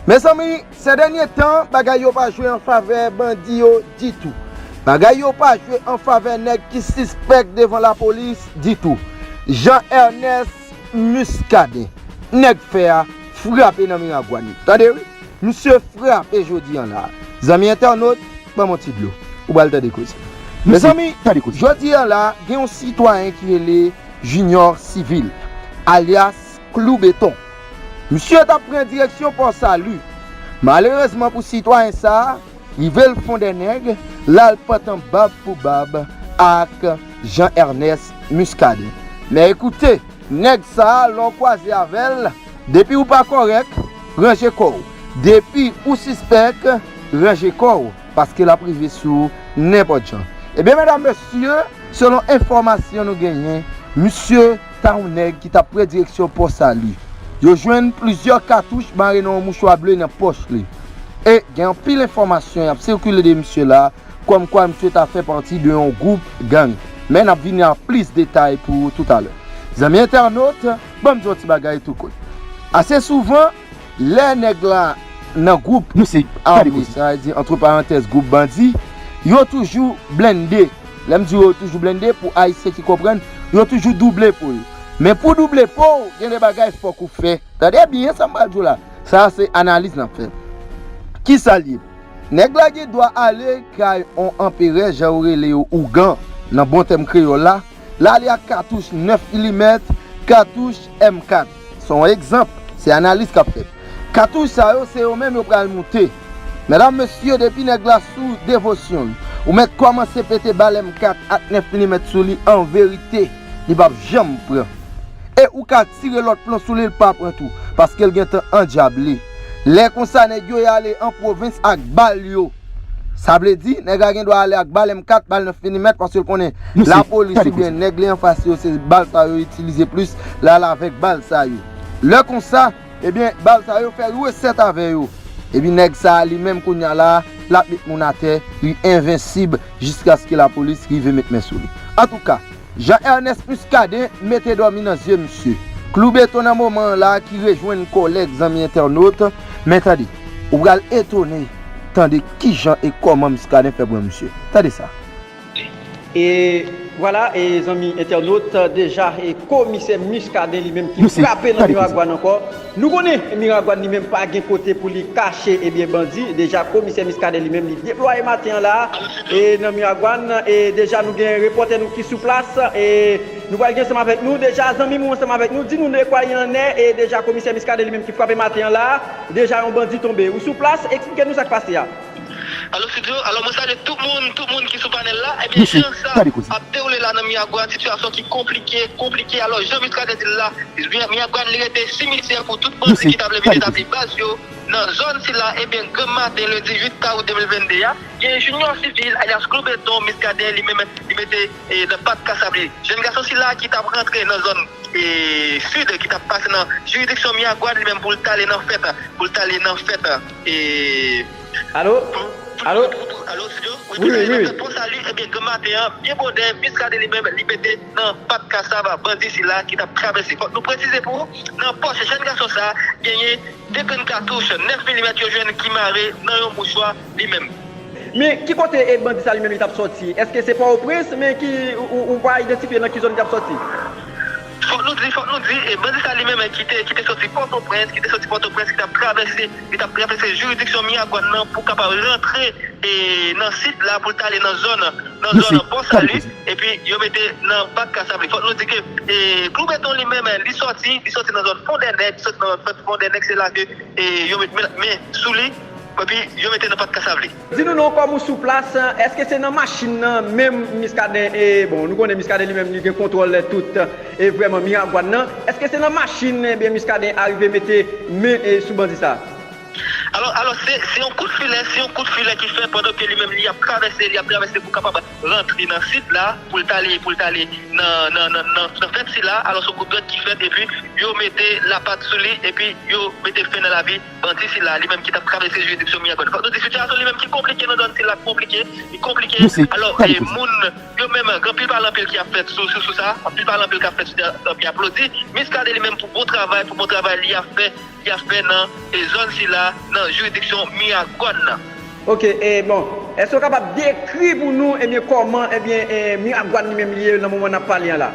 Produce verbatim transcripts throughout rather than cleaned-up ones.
Mezanmi, se dènye tan, bagay yo pa jwe an favè bandi yo ditou. Bagay yo pa jwe an favè nèg ki sispèk devan lapolis ditou. Jean Ernest Muscadin, nèg fè a, frape nan Miragwàn. Tande wi, misye frape jodi an la. Zanmi entènot, ban m yon ti dlo. Ou pral tande koze. Mezanmi, jodi an la, gen yon sitwayen ki rele Junior Civil, alyas Klou Beton. Misye t ap pran direksyon Pò Sali. Malerezman pou sitwayen sa a, rive l Fondènèg, l al pantan bab pou bab ak Jean Ernest Muscadin. Men ekoute, nèg sa a, lè w kwaze avè l, depi w pa kòrèk, ranje kò w. Depi ou sispèk, ranje kò w, paske l ap rive sou w nenpòt jan. Ebyen, medam, mesye, selon enfòmasyon nou genyen, misye ta yon nèg ki t ap pran direksyon Pò Sali. Yo jwenn plizyè katouch mare nan yon mouchwa ble nan pòch li. E gen anpil enfòmasyon y ap sikile de misye la, kòmkwa misye ta fè pati de yon gwoup gang. Men n ap vini ak plis detay pou ou toutalè. Zanmi entènot, ban m di yon ti bagay tou kout. Ase souvan, lè nèg la nan gwoup ame, sa vle di, antre parantèz, gwoup bandi, yo toujou blende. Lè m di yo toujou blende, pou Ayisyen ki konprann, yo toujou double po yo. Men pou double po w, gen de bagay fòk ou fè. Tande byen sa m pral di w la. Sa a se analiz n ap fè. Kisa l ye? Nèg la gen dwa ale kay on anperè, jan yo rele yo, ougan, nan bon tèm kreyòl la, l ale ak katouch nèf milimèt, katouch M kat. Se yon egzanp, se analiz k ap fèt. Katouch sa yo, se yo menm yo pral moute. Medam, mesye, depi nèg la sou devosyon l, ou mèt kòmanse pete bal M kat ak nèf milimèt sou li, an verite, li p ap janm pran. E ou ka tire lòt plon sou li, l pa pran tou, paske l gentan andyable. Lè konsa, nèg yo y ale an pwovens ak bal yo. Sa vle di, nèg la gen dwa ale ak bal M kat, bal nèf milimèt, paske l konnen lapolis oubyen nèg li anfas yo, se bal sa yo itilize plis, l ale avèk bal sa yo. Lè konsa, ebyen, bal sa yo fè resèt avè yo. Epi nèg sa a li menm kounye a la, l ap met moun atè, li envensib jiskaske lapolis rive met men sou li. Antouka, Jean Ernest Muscadin mete dòmi nan zye misye. Klou Beton nan moman an la ki rejwenn kòlèg zanmi entènot, men tande, ou pral etone tande kijan e kòman Muscadin fè pran misye. Tande sa. E vwala, e zanmi entènot, deja e komisè Muscadin li menm ki frape nan Miragwàn ankò. Nou konnen Miragwàn li menm pa gen kote pou li kache, ebyen, bandi. Deja komisè Muscadin li menm li deplwaye maten an la, e nan Miragwàn, e deja nou gen repòtè nou ki sou plas, e nou pral gen ansanm avèk nou. Deja zanmi nou ansanm avèk nou, di nou de kwa il en est, e deja komisè Muscadin li menm ki frape maten an la, deja yon bandi tonbe. Ou sou plas, eksplike nou sa k pase a. Alo, Studio, alò mwen salye tout moun, tout moun ki sou panèl la. Ebyen, jan sa ap dewoule la nan Miragwàn, sitiyasyon ki konplike, konplike. Alò, jan Muscadin di l la, Miragwàn li rete simityè pou tout bandi ki ta vle vin etabli baz yo nan zòn sila. Ebyen, granm maten lendi uit août de mil vennde a, gen Junior Civil, alyas Klou Beton, Muscadin, li menm li mete, e, nan pat kasab li. Jèn gason sila ki t ap rantre nan zòn, e, sid, ki t ap pase nan jiridiksyon Miragwàn, li menm pou l t ale nan fèt, pou l t ale nan fèt, e, Alo? Alo? Alo, Studio? Wi, wi, wi. Pò Sali, ebyen, granm maten an, byen bonè, Muscadin li menm, li mete nan pat kasab bandi sila ki t ap travèse. Fòk nou presize pou ou, nan pòch jèn gason sa a, genyen de grenn katouch nèf milimèt yo jwenn ki mare nan yon mouchwa li menm. Men, ki kote e bandi sa li menm li t ap sòti? Èske se Pòtoprens, men ki, ou, ou, ou pa idantifye nan ki zòn li t ap sòti? Fòk nou di, fòk nou di, e bandi sa li menm ki te, ki te sòti Pòtoprens, ki te sòti Pòtoprens, ki t ap travèse, li t ap travèse jiridiksyon Miragwàn nan pou kapab rantre, e, nan sid la, pou l t ale nan zòn, nan zòn Pò Sali, epi yo mete nan pat kasab li. Fòk nou di ke, e, Klou Beton li menm, li sòti, li sòti nan zòn Fondènèg, li sòti nan zòn Fondènèg, se la ke, e, yo met men, men sou li, epi yo mete nan pat kasab li. Di nou non, kòm ou sou plas, èske se nan machin nan menm Muscadin, e, bon, nou konnen Muscadin li menm li gen kontwòl tout, e, vrèman Miragwàn nan, èske se nan machin ebyen Muscadin arive mete men, e, sou bandi sa? Alò, alò, se, se yon kout filè, se yon kout filè ki fè pandan ke li menm li ap travèse, li ap travèse pou kapab rantre nan sid la, pou l t ale, pou l t ale nan, nan, nan, nan, nan fèt sila, alò se yon kout dròg ki fèt, epi yo mete lapat sou li, epi yo mete fen nan lavi bandi sila, li menm ki t ap travèse jiridiksyon Miragwàn. Fòk nou di sitiyasyon li menm ki konplike nan zòn sila, konplike, li konplike. Alò, e, moun yo menm, gen anpil pale anpil ki ap fèt sou, sou, sou sa, anpil pale anpil k ap fèt sou, ki aplodi Muscadin li menm pou bon travay, pou bon travay li ap fè y ap fè nan e zòn sila, nan jiridiksyon Miragwàn nan. Ok, e bon, èske w kapab dekri pou nou, ebyen, kòman, ebyen, e, Miragwàn li menm li ye nan moman n ap pale an la?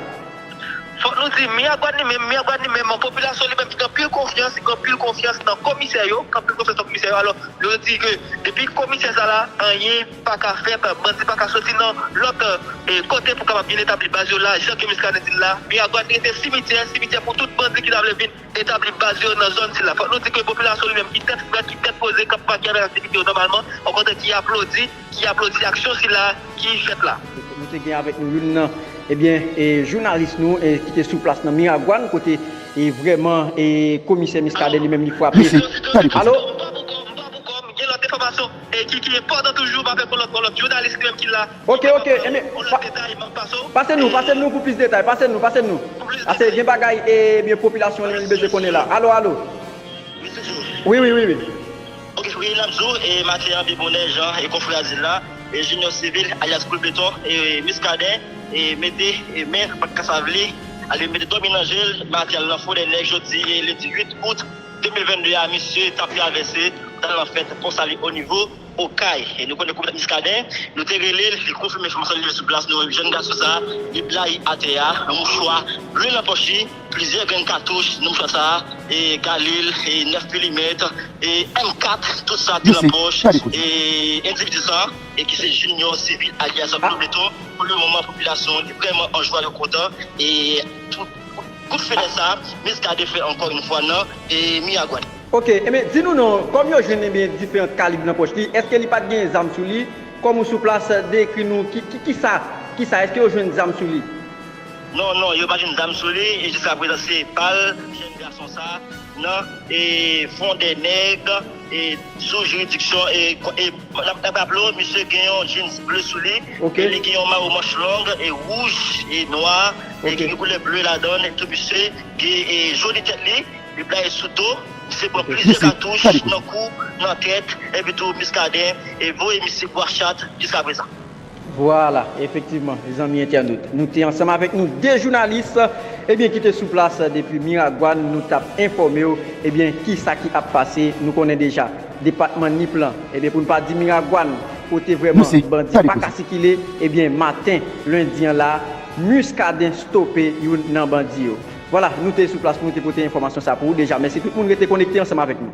Fòk nou di, Miragwàn li menm, Miragwàn li menm, popilasyon li menm ki gen anpil konfyans, ki gen anpil konfyans nan komisè yo, ki gen anpil konfyans nan komisè yo. Alò, nou di ke depi komisè sa la, anyen pa ka fèt, bandi pa ka soti nan lòt, e, kote pou kapab vin etabli baz yo la, jan ke Muscadin di l la. Miragwàn rete simityè, simityè pou tout bandi ki ta vle vin etabli baz yo nan zòn sila. Fòk nou di ke popilasyon li menm ki tèt frèt, ki tèt poze, k ap make avèk aktivite yo nòmalman, okontrè ki aplodi, ki aplodi aksyon sila ki fèt la. Nou te gen avèk nou youn nan, ebyen, e, jounalis nou, e, ki te sou plas nan Miragwàn, kote, e, vrèman, e, komisè Muscadin li menm li frape. Alo? M pa pou kò m, m pa pou kò m, gen lòt enfòmasyon, e, ki, ki enpòtan toujou, m avèk yon lòt, yon lòt jounalis li menm ki la. Ok, ok, enben, pa-, pase nou, pase nou pou plis detay, pase nou, pase nou. Ase gen bagay, e, ebyen, popilasyon li menm li bezwen konnen la. Alo, alo. Wi, wi, wi, wi. Ok, wi, n ap di w, e, maten an, byen bonè, jan e konfrè a di l la, e, Junior Civil, alyas Koul Beton, e, Muscadin, e, mete, e, men, pa t ka sav li, ale mete dòmi nan je l, maten an, nan Fodè Nèg, jodi, e, lendi uit out de mil venn de a, misye t ap travèse, t al nan fèt Pon Sali o nivo Okay. E nou konnen komandan Muscadin, nou te rele l, li konfime enfòmasyon li rive sou plas, nou wè jèn gason sa, li blayi atè a, yon mouchwa ble nan pòch li, plizyè grenn katouch nan mouchwa sa, e galil, e nèf milimèt, e M kat, tout sa te nan pòch, e endividi sa, e ki se Junior Civil alyas Gwo Beton. Pou le moman, popilasyon li vrèman an jwa, yo kontan, e tout kout fenèf sa, Muscadin fè ankò yon fwa nan, e Miragwàn. Ok, enben, di nou non, kòm yo jwenn, enben, diferan kalib nan pòch li, èske li pa t gen zam sou li? Kòm ou sou plas, dekri nou ki, ki, kisa, kisa, èske yo jwenn zam sou li? Non, non, yo pa jwenn zam sou li, e jiska prezan se bal jèn gason sa nan, e, Fondè Nèg, e, sou jiridiksyon, e, ko-, e, n ap, n ap raple w, misye gen yon jeans ble sou li, e li gen yon mayo manch long, e wouj, e nwa, e ki gen koulè ble ladan l, e tou misye gen, e, joli tèt li, li blayi sou do, misye pran plizyè katouch nan kou, nan tèt, epi tou Muscadin, e voye misye bwa chat jiska prezan. Vwala, efektivman, zanmi entènot, nou te ansanm avèk nou de jounalis, ebyen, ki te sou plas depi Miragwàn, nou t ap enfòme w, ebyen, kisa ki ap pase, nou konnen deja, depatman Nip lan, ebyen, pou n pa di Miragwàn, kote vrèman bandi pa ka sikile, ebyen, maten lendi an la, Muscadin stope youn nan bandi yo. Vwala, nou te sou plas pou nou te pote enfòmasyon sa pou ou deja. Mèsi tout moun rete konekte ansanm avèk nou.